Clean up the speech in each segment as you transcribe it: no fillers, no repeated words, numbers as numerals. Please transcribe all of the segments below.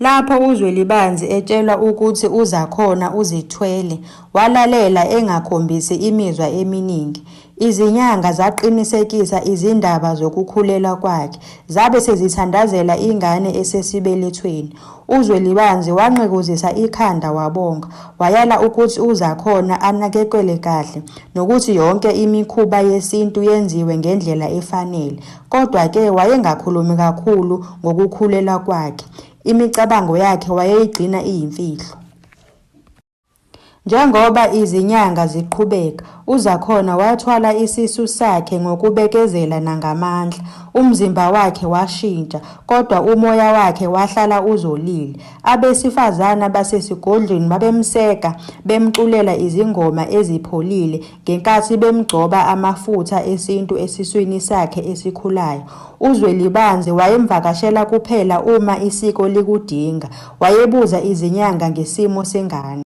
Lapho uZwelibanzi etshelwa ukuthi uZakhona uzithwele, walalela engakhombisi imizwa eminingi. Izinyanga zaqinisekisa izindaba zokukhulelwa kwakhe, zabe sezithandazela ingane esesibelethweni. UZwelibanzi wanqekuzisa ikhanda wabonga, wayala ukuthi uZakhona anakekelwe kahle nokuthi yonke imikhuba yesintu yenziwe ngendlela efanele. Kodwa-ke wayengakhulumi kakhulu ngokukhulelwa kwakhe. Imicabango yakhe wayeyigcina iyimfihlo. Njengoba izinyanga ziqhubeka, uZakhona wathwala isisu sakhe ngokubekezela nangamandla. Umzimba wakhe washintsha, kodwa umoya wakhe wahlala uzolile. Abesifazane basesigodlweni babemseka, bemculela izingoma ezipholile ngenkathi bemgcoba amafutha esintu esiswini sakhe esikhulayo. UZwelibanzi wayemvakashela kuphela uma isiko likudinga. Wayebuza izinyanga ngesimo sengane.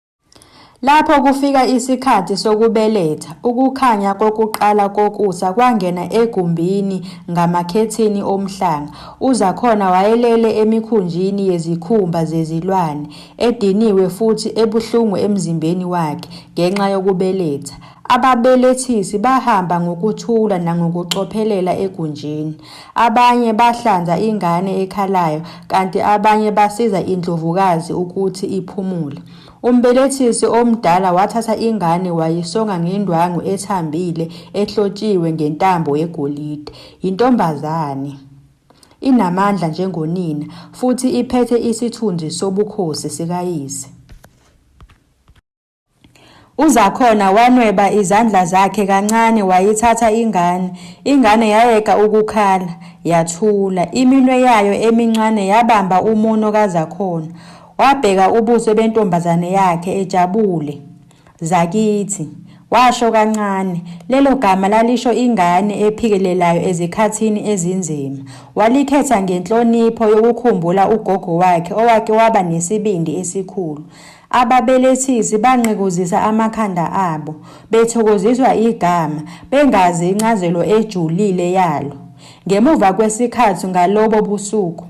Lapho kufika isikhathi sokubeletha, ukukhanya kokuqala kokusa kwangena egumbini ngamakhethini omhlanga. UZakhona wayelele emikhunjini yezikhumba zezilwane, ediniwe futhi ebuhlungu emzimbeni wakhe ngenxa yokubeletha. Ababelethisi bahamba ngokuthula nangokucophelela egunjini. Abanye bahlanza ingane ekhalayo kanti abanye basiza indlovukazi ukuthi iphumule. Umbelethisi omdala wathatha ingane wayisonga ngendwangu ethambile ehlotshiwe ngentambo yegolide. Yintombazane. Inamandla njengonina futhi iphethe isithunzi sobukhosi sikayise. UZakhona wanweba izandla zakhe kancane wayithatha ingane. Ingane yayeka ukukhala, yathula. Iminwe yayo emincane yabamba umuno kaZakhona. Wabheka ubuso bentombazane yakhe ejabule. Zakithi, washo kancane. Lelo gama lalisho ingane ephikelelayo ezikhathini ezinzima. Walikhetha ngenhlonipho yokukhumbula ugogo wakhe owake waba nesibindi esikhulu. Ababelethisi banqekuzisa amakhanda abo, bethokoziswa igama, bengazi incazelo ejulile yalo. Ngemuva kwesikhathi ngalobo busuku,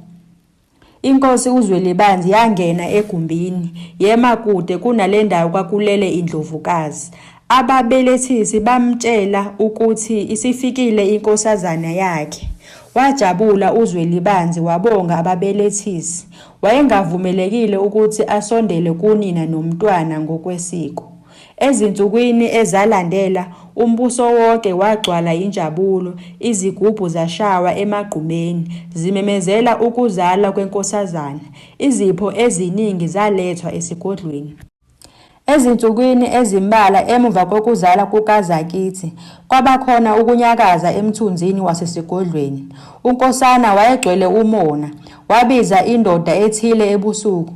iNkosi uZwelibanzi yangena egumbini, yema kude kunale ndawo kwakulele indlovukazi. Ababelethisi bamtshela ukuthi isifikile inkosazana yakhe. Wajabula uZwelibanzi wabonga ababelethisi. Wayengavumelekile ukuthi asondele kunina nomntwana ngokwesiko. Ezinsukwini ezalandela, umbuso wonke wagcwala injabulo, izigubhu zashawa emagqumeni, zimemezela ukuzalwa kwenkosazana. Izipho eziningi zalethwa esigodlweni. Ezinsukwini ezimbalwa emuva kokuzalwa kukaZakithi, kwabakhona ukunyakaza emthunzini wasesigodlweni. UNkosana wayegcwele umona. Wabiza indoda ethile ebusuku,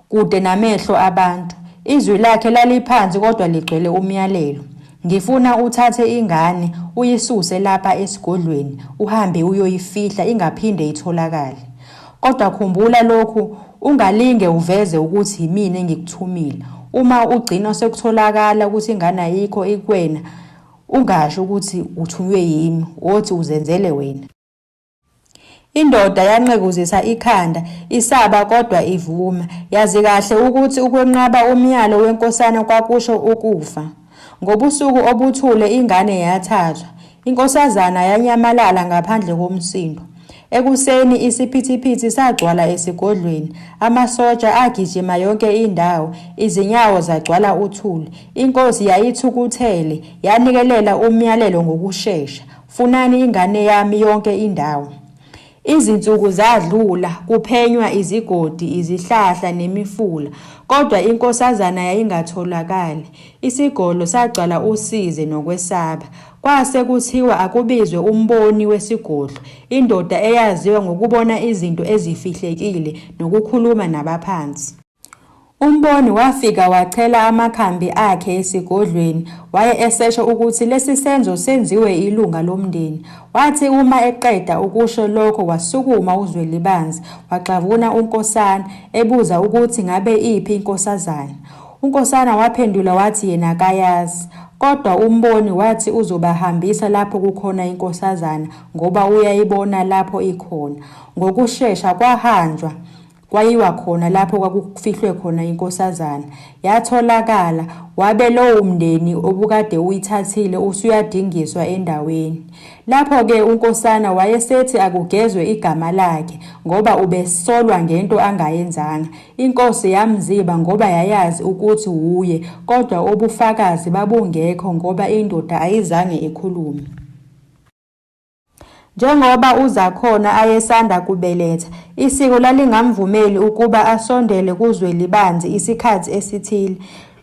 kude namehlo abantu. Izwi lakhe laliphansi kodwa ligcwele umyalelo. Ngifuna uthathe ingane uyisuse lapha esigodlweni uhambe uyoyifihla ingaphinde itholakale. Kodwa khumbula lokhu, ungalinge uveze ukuthi yimina engikuthumile. Uma ugcina sekutholakala ukuthi ingane ayikho ikuwena, ungasho ukuthi uthunywe yimi, wothi uzenzele wena. Indoda yanqekuzisa ikhanda, isaba kodwa ivuma. Yazi kahle ukuthi ukwenqaba umyalo wenkosana kwakusho ukufa. Ngobusuku obuthule ingane yathathwa. Inkosazana yanyamalala ngaphandle komsindo. Ekuseni isiphithiphithi sagcwala esigodlweni. Amasotsha agijima yonke indawo, izinyawo zagcwala uthuli. Inkosi yayithukuthele, yanikelela umyalelo ngokushesha. Funani ingane yami yonke indawo. Izinsuku zadlula kuphenywa izigodi, izihlahla nemifula, kodwa inkosazana yayingatholakali. Isigolo sagcwala usizi nokwesaba. Kwase kuthiwa akubizwe umboni wesigodlo, indoda eyaziwa ngokubona izinto ezifihlekile nokukhuluma nabaphansi. Umboni wafika wachela amakhambi akhe esigodlweni waye esesho ukuthi lesi senzo senziwe ilunga lomndeni. Wathi uma eqeda ukusho lokho wasukuma uZwelibanzi waxavuna uNkosana ebuza ukuthi ngabe iphi inkosazana. UNkosana waphendula wathi yena akayazi. Kodwa umboni wathi uzobahambisa lapho kukhona inkosazana ngoba uyayibona lapho ikhona. Ngokushesha kwahanjwa. Kwayiwa khona lapho kwakufihlwe khona inkosazana. Yatholakala, wabe lowo mndeni obukade uyithathile usuyadingiswa endaweni. Lapho-ke uNkosana wayesethi akugezwe igama lakhe ngoba ubesolwa ngento angayenzanga. Inkosi yamziba ngoba yayazi ukuthi wuye kodwa ubufakazi babungekho ngoba indoda ayizange ikhulume. Njengoba uZakhona ayesanda kubeletha, isiko lalingamvumeli ukuba asondele kuZwelibanzi isikhathi esithile.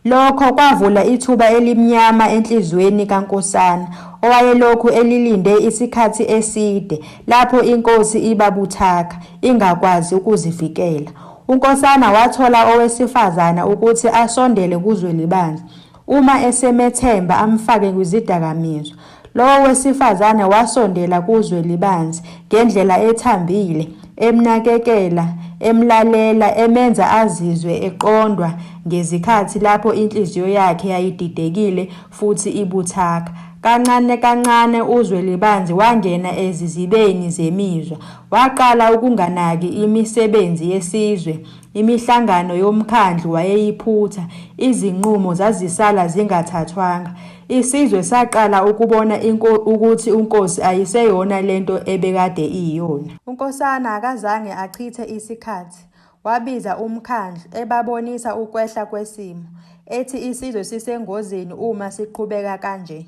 Lokho kwavula ithuba elimnyama enhliziyweni kaNkosana, owayelokhu elilinde isikhathi eside, lapho inkosi iba buthaka, ingakwazi ukuzivikela. UNkosana wathola owesifazane ukuthi asondele kuZwelibanzi, uma esemethemba amfake kwizidakamizwa. Lowo wesifazane wasondela kuZwelibanzi ngendlela ethambile, emnakekela, emlalela, emenza azizwe eqondwa ngezikhathi lapho inhliziyo yakhe yayididekile futhi ibuthaka. Kancane kancane uZwelibanzi wangena ezizibeni zemizwa. Waqala ukunganaki imisebenzi yesizwe, Imihlangano yomkhandlu wayeyiphutha, izinqumo zazisala zingathathwanga. Isizwe saqala ukubona ukuthi uNkosi ayiseyona lento ebekade iyiyona. UNkosana akazange achithe isikhathi, wabiza umkhandlu, ebabonisa ukwehla kwesimo, ethi isizwe sisengozini uma siqhubeka kanje.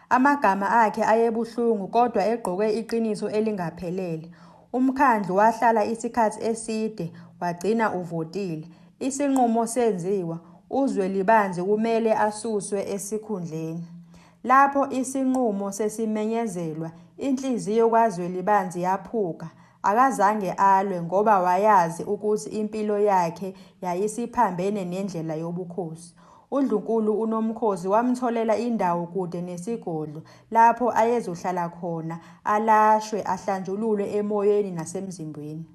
Amagama akhe ayebuhlungu kodwa egqoke iqiniso elingaphelele. Umkhandlu wahlala isikhathi eside wagcina uvotile. Isinqumo senziwa, uZwelibanzi kumele asuswe esikhundleni. Lapho isinqumo sesimenyezelwa, inhliziyo kaZwelibanzi yaphuka. Akazange alwe ngoba wayazi ukuthi impilo yakhe yayisiphambene nendlela yobukhosi. UNdlunkulu uNomkhosi wamtholela indawo kude nesigodlo lapho ayezohlala khona alashwe ahlanjululwe emoyeni nasemzimbeni.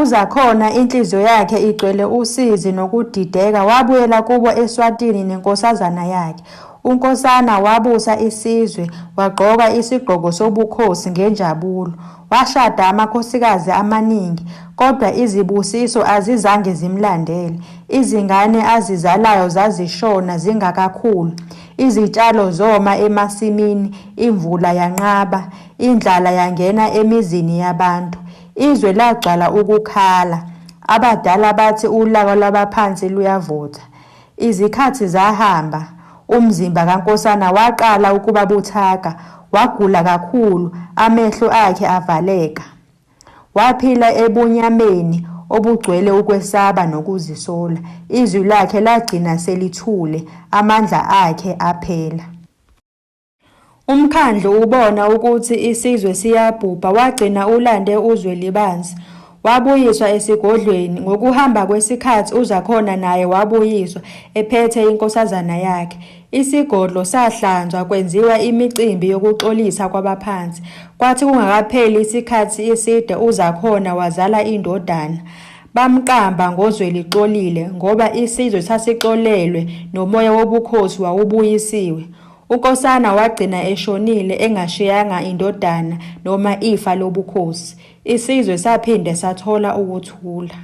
UZakhona inhliziyo yakhe igcwele usizi nokudideka wabuyela kubo eSwatini nenkosazana yakhe. UNkosana wabusa isizwe wagqoka isigqoko sobukhosi ngenjabulo. Washada amakhosikazi amaningi kodwa izibusiso azizange zimlandele. Izingane azizalayo zazishona zingakakhuli. Izitshalo zoma emasimini, imvula yanqaba, indlala yangena emizini yabantu. Izwe lagcwala ukukhala. Abadala bathi ulaka lwabaphansi luyavutha. Izikhathi zahamba, umzimba kaNkosana waqala ukuba buthaka, wagula kakhulu, amehlo akhe avaleka. Waphila ebunyameni obugcwele ukwesaba nokuzisola. Izwi lakhe lagcina selithule, amandla akhe aphela. Umkhandlu ubona ukuthi isizwe siyabhubha wagcina ulande uZwelibanzi. Wabuyiswa esigodlweni. Ngokuhamba kwesikhathi uZakhona naye wabuyiswa ephethe inkosazana yakhe. Isigodlo sahlanzwa kwenziwa imicimbi yokuxolisa kwabaphansi. Kwathi kungakapheli isikhathi eside uZakhona wazala indodana. Bamqamba ngoZwelixolile ngoba isizwe sasixolelwe nomoya wobukhosi wawubuyisiwe. UNkosana wagcina eshonile engashiyanga indodana noma ifa lobukhosi. Isizwe saphinde sathola ukuthula.